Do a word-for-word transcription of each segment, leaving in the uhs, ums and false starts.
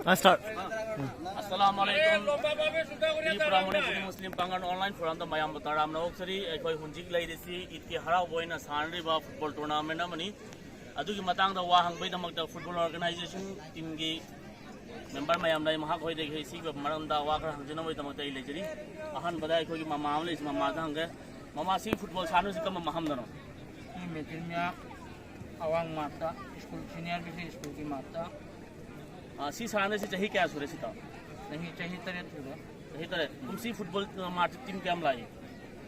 ꯑ, start. ꯑꯁꯂꯥꯃꯨ ꯑꯂꯥꯏꯀꯨꯝ꯫ ꯇ꯭ꯔꯤꯄꯨꯔꯥ ꯃꯅꯤꯄꯨꯔꯤ ꯃꯨꯁꯂꯤꯝ ꯄꯥꯡꯒꯜ online forum ꯗ ꯃꯌꯥꯝꯕꯨ ꯇꯔꯥꯝꯅ ꯑꯣꯛꯆꯔꯤ꯫ ꯑꯩꯈꯣꯏ ꯍꯧꯖꯤꯛ ꯂꯩꯔꯤꯁꯤ ꯏꯗꯀꯤ ꯍꯔꯥꯎꯕ ꯑꯣꯏꯅ ꯁꯥꯟꯅꯔꯤꯕ football tournament ꯑꯃꯅꯤ꯫ ꯑꯗꯨꯒꯤ ꯃꯇꯥꯡꯗ ꯋꯥ ꯍꯪꯕꯒꯤꯗꯃꯛꯇ football organization team ꯒꯤ member ꯃꯌꯥꯝ ꯂꯩ, ꯃꯍꯥꯛ ꯍꯣꯏꯗꯒꯤ ꯁꯤꯒꯤ ꯃꯔꯝꯗ ꯋꯥ ꯈꯔ ꯍꯪꯖꯅꯕꯒꯤꯗꯃꯛꯇ ꯑꯩ ꯂꯩꯖꯔꯤ꯫ ꯑꯍꯥꯟꯕꯗ ꯑꯩꯈꯣꯏꯒꯤ ꯃꯃꯥ ꯑꯃ ꯂꯩꯁꯤ, ꯃꯃꯥꯗ ꯍꯪꯒꯦ꯫ ꯃꯃꯥ, ꯁꯤ football ꯁꯥꯟꯅꯕꯁꯤ ꯀꯔꯝꯕ ꯃꯐꯝꯗꯅꯣ? ꯁꯤ ꯃꯦꯇꯤꯔꯃꯤꯌꯥ ꯑꯋꯥꯡ ꯃꯥꯔꯠꯇ, ꯁ꯭ꯀꯨꯜ ꯁꯤꯅꯤꯌꯔꯒꯤꯁꯤ ꯁ꯭ꯀꯨꯜꯒꯤ ꯃꯥꯔꯠꯇ꯫ ꯑꯥ, ꯁꯤ ꯁꯥꯟꯅꯔꯤꯁꯤ ꯆꯍꯤ ꯀꯌꯥ ꯁꯨꯔꯦ, ꯁꯤꯇ? ꯆꯍꯤ, ꯆꯍꯤ ꯇꯔꯦꯠ ꯁꯨꯔꯦ꯫ ꯆꯍꯤ ꯇꯔꯦꯠ꯫ ꯀꯨꯝꯁꯤ football ꯃꯥꯔꯠꯇ team ꯀꯌꯥꯝ ꯂꯥꯛꯏ?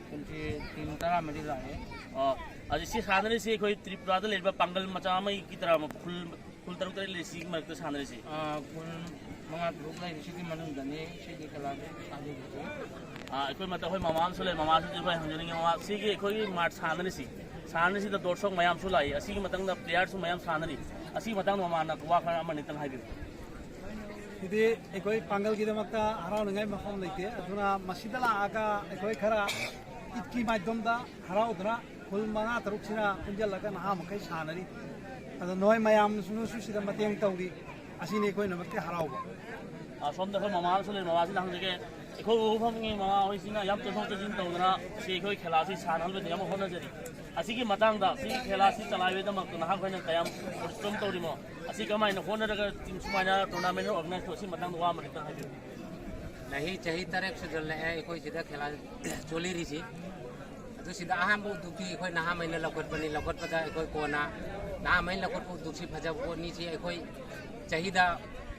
ꯀꯨꯝꯁꯤ team ꯇꯔꯥꯃꯔꯤ ꯂꯥꯛꯑꯦ꯫ ꯑꯣ, ꯑꯗꯨ ꯁꯤ ꯁꯥꯟꯅꯔꯤꯁꯤ ꯑꯩꯈꯣꯏ ꯇ꯭ꯔꯤꯄꯨꯔꯥꯗ ꯂꯩꯔꯤꯕ ꯄꯥꯡꯒꯜ ꯃꯆꯥ ꯑꯃꯒꯤ ꯇꯔꯥ ꯈꯨꯜ, ꯈꯨꯜ ꯇꯔꯨꯛ ꯇꯔꯦꯠ ꯂꯩ, ꯁꯤꯒꯤ ꯃꯔꯛꯇ ꯁꯥꯟꯅꯔꯤꯁꯤ? ꯑꯥ, ꯈꯨꯜ ꯃꯉꯥ ꯇꯔꯨꯛ ꯂꯩꯔꯤ, ꯁꯤꯒꯤ ꯃꯅꯨꯡꯗꯅꯤ ꯁꯤꯒꯤ ꯀꯂꯥꯁꯦ ꯁꯥꯟꯅꯔꯤꯁꯦ꯫ ꯑꯥ, ꯑꯩꯈꯣꯏ ꯃꯇꯝ, ꯑꯩꯈꯣꯏ ꯃꯃꯥ ꯑꯃꯁꯨ ꯂꯩ, ꯃꯃꯥꯁꯨ ꯑꯩꯈꯣꯏ ꯍꯪꯖꯅꯤꯡꯉꯤ꯫ ꯃꯃꯥ, ꯁꯤꯒꯤ ꯑꯩꯈꯣꯏꯒꯤ ꯃꯥꯔꯠ ꯁꯥꯟꯅꯔꯤꯁꯤ, ꯁꯥꯟꯅꯔꯤꯁꯤꯗ ꯗꯣꯔꯁꯣꯛ ꯃꯌꯥꯝꯁꯨ ꯂꯥꯛꯏ, ꯑꯁꯤꯒꯤ ꯃꯇꯥꯡꯗ player ꯁꯨ ꯃꯌꯥꯝ ꯁꯥꯟꯅꯔꯤ, ꯑꯁꯤꯒꯤ ꯃꯇꯥꯡꯗ ꯃꯃꯥꯅ ꯋꯥ ꯈꯔ ꯑꯃ ꯑꯅꯤꯇꯪ ꯍꯥꯏꯕꯤꯌꯨ꯫ ꯁꯤꯗꯤ ꯑꯩꯈꯣꯏ ꯄꯥꯡꯒꯜꯒꯤꯗꯃꯛꯇ ꯍꯔꯥꯎꯅꯤꯡꯉꯥꯏ ꯃꯐꯝ ꯂꯩꯇꯦ꯫ ꯑꯗꯨꯅ ꯃꯁꯤꯗ ꯂꯥꯛꯑꯒ ꯑꯩꯈꯣꯏ ꯈꯔ ꯏꯗꯀꯤ ꯃꯥꯏꯗꯣꯝꯗ ꯍꯔꯥꯎꯗꯅ ꯈꯨꯜ ꯃꯉꯥ ꯇꯔꯨꯛꯁꯤꯅ ꯄꯨꯟꯁꯤꯜꯂꯒ ꯅꯍꯥ ꯃꯈꯩ ꯁꯥꯟꯅꯔꯤ꯫ ꯑꯗꯣ ꯅꯣꯏ ꯃꯌꯥꯝꯁꯤꯅꯁꯨ ꯁꯤꯗ ꯃꯇꯦꯡ ꯇꯧꯔꯤ꯫ ꯑꯁꯤꯅꯤ ꯑꯩꯈꯣꯏꯅꯃꯛꯀꯤ ꯍꯔꯥꯎꯕ꯫ ꯑꯁꯣꯝꯗ ꯑꯩꯈꯣꯏ ꯃꯃꯥ ꯑꯃꯁꯨ ꯂꯩ, ꯃꯃꯥꯁꯤꯗ ꯍꯪꯖꯒꯦ꯫ ꯑꯩꯈꯣꯏ ꯎꯕ ꯐꯪꯉꯤ, ꯃꯃꯥ ꯍꯣꯏꯁꯤꯅ ꯌꯥꯝ ꯆꯦꯟꯊꯣꯛ ꯆꯦꯟꯁꯤꯟ ꯇꯧꯗꯅ ꯁꯤ ꯑꯩꯈꯣꯏ ꯈꯦꯂꯥꯁꯤ ꯁꯥꯟꯅꯍꯟꯕꯒꯤꯗꯃꯛ ꯍꯣꯠꯅꯖꯔꯤ꯫ ꯑꯁꯤꯒꯤ ꯃꯇꯥꯡꯗ, ꯁꯤ ꯈꯦꯂꯥꯁꯤ ꯆꯂꯥꯏꯕꯒꯤꯗꯃꯛꯇ ꯅꯍꯥꯛꯈꯣꯏꯅ ꯀꯌꯥꯝ ꯄꯔꯤꯁ꯭ꯔꯝ ꯇꯧꯔꯤꯃꯣ? ꯑꯁꯤ ꯀꯃꯥꯏꯅ ꯍꯣꯠꯅꯔꯒ team ꯁꯨꯃꯥꯏꯅ tournament organize ꯇꯧ, ꯑꯁꯤ ꯃꯇꯥꯡꯗ ꯋꯥ ꯑꯃ ꯈꯤꯇꯪ ꯍꯥꯏꯕꯤꯌꯨ꯫ ꯆꯍꯤ, ꯆꯍꯤ ꯇꯔꯦꯠ ꯁꯨꯖꯜꯂꯛꯑꯦ ꯑꯩꯈꯣꯏ ꯁꯤꯗ ꯈꯦꯂꯥ ꯆꯣꯜꯂꯤꯔꯤꯁꯤ꯫ ꯑꯗꯨ ꯁꯤꯗ ꯑꯍꯥꯟꯕ ꯎꯗꯨꯛꯇꯤ ꯑꯩꯈꯣꯏ ꯅꯍꯥꯃꯩꯅ ꯂꯧꯈꯠꯄꯅꯤ꯫ ꯂꯧꯈꯠꯄꯗ ꯑꯩꯈꯣꯏ ꯀꯣꯟꯅ ꯅꯍꯥꯃꯩꯅ ꯂꯧꯈꯠꯄ ꯎꯗꯨꯛꯁꯤ ꯐꯖꯕ ꯄꯣꯠꯅꯤ꯫ ꯁꯤ ꯑꯩꯈꯣꯏ ꯆꯍꯤꯗ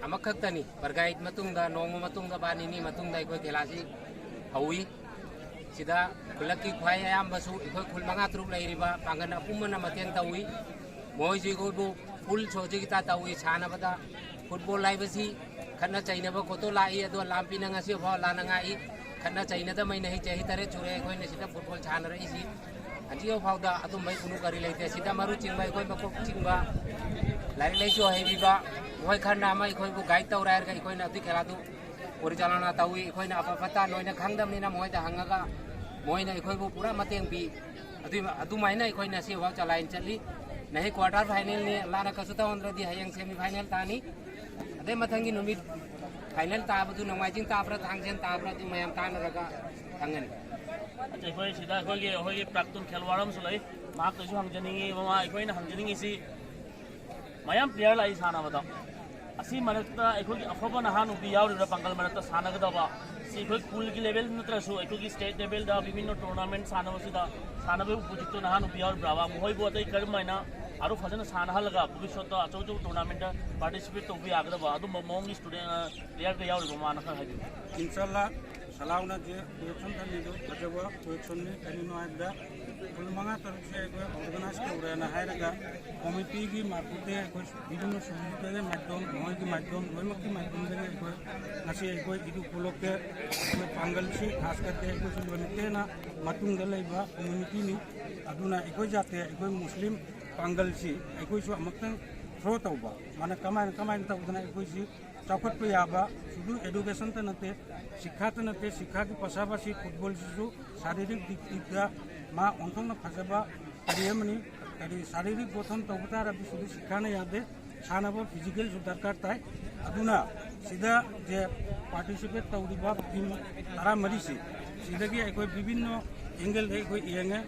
ꯑꯃꯈꯛꯇꯅꯤ, ꯄ꯭ꯔꯒꯥꯏꯠ ꯃꯇꯨꯡꯗ, ꯅꯣꯡꯃ ꯃꯇꯨꯡꯗ, ꯕꯥ ꯅꯤꯅꯤ ꯃꯇꯨꯡꯗ ꯑꯩꯈꯣꯏ ꯈꯦꯂꯥꯁꯤ ꯍꯧꯏ꯫ ꯁꯤꯗ ꯈꯨꯜꯂꯛꯀꯤ ꯈ꯭ꯋꯥꯏ ꯑꯌꯥꯝꯕꯁꯨ ꯑꯩꯈꯣꯏ ꯈꯨꯜ ꯃꯉꯥ ꯇꯔꯨꯛ ꯂꯩꯔꯤꯕ ꯄꯥꯡꯒꯜ ꯑꯄꯨꯝꯕꯅ ꯃꯇꯦꯡ ꯇꯧꯏ꯫ ꯃꯈꯣꯏꯁꯨ ꯑꯩꯈꯣꯏꯕꯨ full ꯁꯣꯖꯤꯒꯤꯇꯥ ꯇꯧꯏ꯫ ꯁꯥꯟꯅꯕꯗ football ꯍꯥꯏꯕꯁꯤ ꯈꯠꯅ ꯆꯩꯅꯕ ꯈꯣꯠꯇꯣ ꯂꯥꯛꯏ, ꯑꯗꯣ ꯂꯥꯝꯄꯤꯅ ꯉꯁꯤ ꯐꯥꯎ ꯂꯥꯟꯅ ꯉꯥꯛꯏ꯫ ꯈꯠꯅ ꯆꯩꯅꯗꯕ ꯃꯩꯅ ꯍꯤ ꯆꯍꯤ ꯇꯔꯦꯠ ꯁꯨꯔꯦ ꯑꯩꯈꯣꯏꯅ ꯁꯤꯗ football ꯁꯥꯟꯅꯔꯛꯏꯁꯤ꯫ ꯍꯧꯖꯤꯛ ꯐꯥꯎꯗ ꯑꯗꯨꯝꯕꯩ ꯀꯨꯅꯨ ꯀꯔꯤ ꯂꯩꯇꯦ꯫ ꯁꯤꯗ ꯃꯔꯨ ꯆꯤꯡꯕ ꯑꯩꯈꯣꯏ ꯃꯀꯣꯛ ꯆꯤꯡꯕ ꯂꯥꯏꯔꯤꯛ ꯂꯥꯏꯁꯨ ꯍꯩꯕꯤꯕ ꯃꯈꯣꯏ ꯈꯔꯅ ꯑꯃ ꯑꯩꯈꯣꯏꯕꯨ guide ꯇꯧꯔꯦ ꯍꯥꯏꯔꯒ ꯑꯩꯈꯣꯏꯅ ꯑꯗꯨꯒꯤ ꯈꯦꯂꯥꯗꯨ ꯄꯣꯔꯤꯆꯥꯂꯅꯥ ꯇꯧꯏ꯫ ꯑꯩꯈꯣꯏꯅ ꯑꯐ ꯐꯠꯇ ꯅꯣꯏꯅ ꯈꯪꯗꯕꯅꯤꯅ ꯃꯣꯏꯗ ꯍꯪꯉꯒ ꯃꯣꯏꯅ ꯑꯩꯈꯣꯏꯕꯨ ꯄꯨꯔꯥ ꯃꯇꯦꯡ ꯄꯤ꯫ ꯑꯗꯨꯏ, ꯑꯗꯨꯃꯥꯏꯅ ꯑꯩꯈꯣꯏ ꯉꯁꯤ ꯐꯥꯎ ꯆꯂꯥꯏꯅ ꯆꯠꯂꯤ꯫ ꯅꯍꯤ quarter final ꯅꯤ, ꯂꯥꯟꯅ ꯀꯩꯁꯨ ꯇꯧꯍꯟꯗ꯭ꯔꯗꯤ ꯍꯌꯦꯡ semi final ꯇꯥꯅꯤ꯫ ꯑꯗꯩ ꯃꯊꯪꯒꯤ ꯅꯨꯃꯤꯠ ꯐꯥꯏꯅꯦꯜ ꯇꯥꯕꯗꯨ ꯅꯣꯡꯃꯥꯏꯖꯤꯡ ꯇꯥꯕ꯭ꯔꯥ, ꯊꯥꯡꯖ ꯇꯥꯕ꯭ꯔꯥ, ꯑꯗꯨ ꯃꯌꯥꯝ ꯇꯥꯟꯅꯔꯒ ꯈꯪꯒꯅꯤ꯫ ꯑꯩꯈꯣꯏ ꯁꯤꯗ ꯑꯩꯈꯣꯏꯒꯤ, ꯑꯩꯈꯣꯏꯒꯤ ꯄ꯭ꯔꯥꯛꯇꯨꯟ ꯈꯦꯜꯋꯥꯔ ꯑꯃꯁꯨ ꯂꯩ, ꯃꯍꯥꯛꯇꯁꯨ ꯍꯪꯖꯅꯤꯡꯉꯤ꯫ ꯃꯃꯥ, ꯑꯩꯈꯣꯏꯅ ꯍꯪꯖꯅꯤꯡꯉꯤꯁꯤ, ꯃꯌꯥꯝ ꯄ꯭ꯂꯦꯌꯔ ꯂꯥꯛꯏ ꯁꯥꯟꯅꯕꯗ, ꯑꯁꯤ ꯃꯔꯛꯇ ꯑꯩꯈꯣꯏꯒꯤ ꯑꯐꯕ ꯅꯍꯥ ꯅꯨꯄꯤ ꯌꯥꯎꯔꯤꯕ꯭ꯔꯥ ꯄꯥꯡꯒꯜ ꯃꯔꯛꯇ ꯁꯥꯟꯅꯒꯗꯕ? ꯁꯤ ꯑꯩꯈꯣꯏ ꯈꯨꯜꯒꯤ ꯂꯦꯚꯦꯜ ꯅꯠꯇ꯭ꯔꯁꯨ ꯑꯩꯈꯣꯏꯒꯤ ꯁ꯭ꯇꯦꯠ ꯂꯦꯚꯦꯜꯗ ꯕꯤꯚꯤꯟꯅ ꯇꯣꯔꯅꯥꯃꯦꯟ ꯁꯥꯟꯅꯕꯁꯤꯗ ꯁꯥꯟꯅꯕꯒꯤ ꯎꯄꯨꯖꯤꯠꯇꯣ ꯅꯍꯥ ꯅꯨꯄꯤ ꯌꯥꯎꯔꯤꯕ꯭ꯔꯥꯕ? ꯃꯈꯣꯏꯕꯨ ꯑꯇꯩ ꯀꯔꯝ ꯍꯥꯏꯅ ꯑꯥꯔꯣ ꯐꯖꯅ ꯁꯥꯟꯅꯍꯜꯂꯒ ꯚꯕꯤꯁ꯭ꯋꯠꯇ ꯑꯆꯧ ꯑꯆꯧꯕ ꯇꯣꯔꯅꯥꯃꯦꯟꯗ ꯄꯥꯔꯇꯤꯁꯤꯄꯦꯠ ꯇꯧꯕ ꯌꯥꯒꯗꯕ ꯑꯗꯨꯝꯕ ꯃꯑꯣꯡꯒꯤ ꯁ꯭ꯇꯨꯗꯦꯟ, ꯄ꯭ꯂꯦꯌꯔꯒ ꯌꯥꯎꯔꯤꯕ ꯃꯥꯅ ꯈꯔ ꯍꯥꯏꯕꯤꯌꯨ꯫ ꯏꯟꯁꯥꯜꯂꯥ, ꯁꯂꯥꯎꯅ ꯖꯦ ꯀꯣꯔꯦꯛꯁꯟ ꯊꯝꯃꯤꯗꯨ ꯐꯖꯕ ꯀꯣꯔꯦꯛꯁꯟꯅꯤ꯫ ꯀꯔꯤꯅꯣ ꯍꯥꯏꯕꯗ, ꯈꯨꯜ ꯃꯉꯥ ꯇꯔꯨꯛꯁꯦ ꯑꯩꯈꯣꯏ ꯑꯣꯔꯒꯅꯥꯏꯖ ꯇꯧꯔꯦꯅ ꯍꯥꯏꯔꯒ, ꯀꯣꯃꯤꯇꯤꯒꯤ ꯃꯥꯔꯐꯠꯇ ꯑꯩꯈꯣꯏ ꯏꯕꯨꯡꯉꯣ ꯁꯨꯝꯕꯨꯗꯒꯤ ꯃꯥꯏꯗꯣꯝ, ꯃꯣꯏꯒꯤ ꯃꯥꯏꯗꯣꯝꯗꯒꯤ ꯑꯩꯈꯣꯏ ꯉꯁꯤ ꯑꯩꯈꯣꯏ ꯏꯗꯨ ꯈꯨꯂꯣꯛꯇ ꯑꯩꯈꯣꯏ ꯄꯥꯡꯒꯜꯁꯤ, ꯈꯥꯁ ꯀꯔꯇꯦ ꯑꯩꯈꯣꯏꯁꯨ ꯂꯣꯏꯅ ꯃꯇꯨꯡꯗ ꯂꯩꯕ ꯀꯝꯃ꯭ꯌꯨꯅꯤꯇꯤꯅꯤ꯫ ꯑꯗꯨꯅ ꯑꯩꯈꯣꯏ ꯖꯥꯇꯤ, ꯑꯩꯈꯣꯏ ꯃꯨꯁꯂꯤꯝ ꯄꯥꯡꯒꯜꯁꯤ ꯑꯩꯈꯣꯏꯁꯨ ꯑꯃꯨꯛꯇꯪ ꯊ꯭ꯔꯣ ꯇꯧꯕ, ꯃꯥꯅ ꯀꯃꯥꯏꯅ, ꯀꯃꯥꯏꯅ ꯇꯧꯗꯅ ꯑꯩꯈꯣꯏꯁꯤ ꯆꯥꯎꯈꯠꯄ ꯌꯥꯕ, ꯁꯨꯗꯨ ꯑꯦꯗꯨꯀꯦꯁꯟꯇ ꯅꯠꯇꯦ, ꯁꯤꯛꯈꯥꯇ ꯅꯠꯇꯦ, ꯁꯤꯛꯈꯥꯒꯤ ꯄꯁꯥꯕꯁꯤ ꯐꯨꯠꯕꯣꯜꯁꯤꯁꯨ ꯁꯥꯔꯤꯔꯤꯛ ꯗꯤꯛ ꯗꯤꯛꯇ ꯃꯥ ꯑꯣꯟꯊꯣꯛꯅ ꯐꯖꯕ ꯀꯔꯤ ꯑꯃꯅꯤ꯫ ꯀꯔꯤ ꯁꯥꯔꯤꯔꯤꯛ ꯒꯣꯊꯟ ꯇꯧꯕ ꯇꯥꯔꯕꯗꯤ ꯁꯨꯗꯨ ꯁꯤꯛꯈꯥꯅ ꯌꯥꯗꯦ, ꯁꯥꯟꯅꯕ ꯐꯤꯖꯤꯀꯦꯜꯁꯨ ꯗꯔꯀꯥꯔ ꯇꯥꯏ꯫ ꯑꯗꯨꯅ ꯁꯤꯗ ꯖꯦ ꯄꯥꯔꯇꯤꯁꯤꯄꯦꯠ ꯇꯧꯔꯤꯕ ꯇꯤꯝ ꯇꯔꯥꯃꯔꯤꯁꯤ, ꯁꯤꯗꯒꯤ ꯑꯩꯈꯣꯏ ꯕꯤꯚꯤꯟꯅ ꯑꯦꯡꯒꯜꯗ ꯑꯩꯈꯣꯏ ꯌꯦꯡꯉꯦ,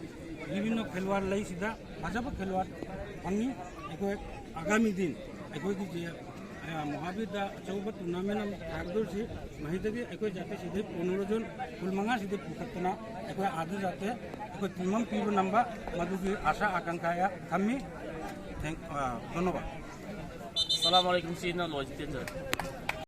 ꯕꯤꯚꯤꯟꯅ ꯈꯦꯜꯋꯥꯔ ꯂꯩ, ꯁꯤꯗ ꯐꯖꯕ ꯈꯦꯜꯋꯥꯔ ꯐꯪꯉꯤ꯫ ꯑꯩꯈꯣꯏ ꯑꯒꯥꯃꯤ ꯗꯤꯟ ꯑꯩꯈꯣꯏꯒꯤ ꯖꯦ ꯑ, ꯃꯍꯥꯕꯤꯔꯗ ꯑꯆꯧꯕ ꯇꯣꯔꯅꯥꯃꯦꯟ ꯑꯃ ꯊꯥꯒꯗꯧꯔꯤꯁꯤ, ꯃꯁꯤꯗꯒꯤ ꯑꯩꯈꯣꯏ ꯖꯥꯇꯤꯁꯤꯗꯒꯤ ꯄꯣꯅꯔꯣ ꯖꯣꯟ ꯈꯨꯜ ꯃꯉꯥꯁꯤꯗꯒꯤ ꯄꯨꯈꯠꯇꯅ ꯑꯩꯈꯣꯏ ꯑꯥꯗ ꯖꯥꯇꯤ ꯑꯩꯈꯣꯏ ꯇꯤꯝ ꯑꯃ ꯄꯤꯕ ꯅꯝꯕ, ꯃꯗꯨꯒꯤ ꯑꯥꯁꯥ ꯑꯀꯪꯈꯥ ꯊꯝꯃꯤ꯫ ꯊꯦꯡ-, ꯑ, ꯙꯟꯅꯕꯥꯗ꯫ ꯑꯁꯂꯥꯃꯨ ꯑꯂꯥꯏꯀꯨꯝ, ꯁꯤꯅ ꯂꯣꯏꯁꯤ, ꯇꯦꯟꯖꯔꯦ꯫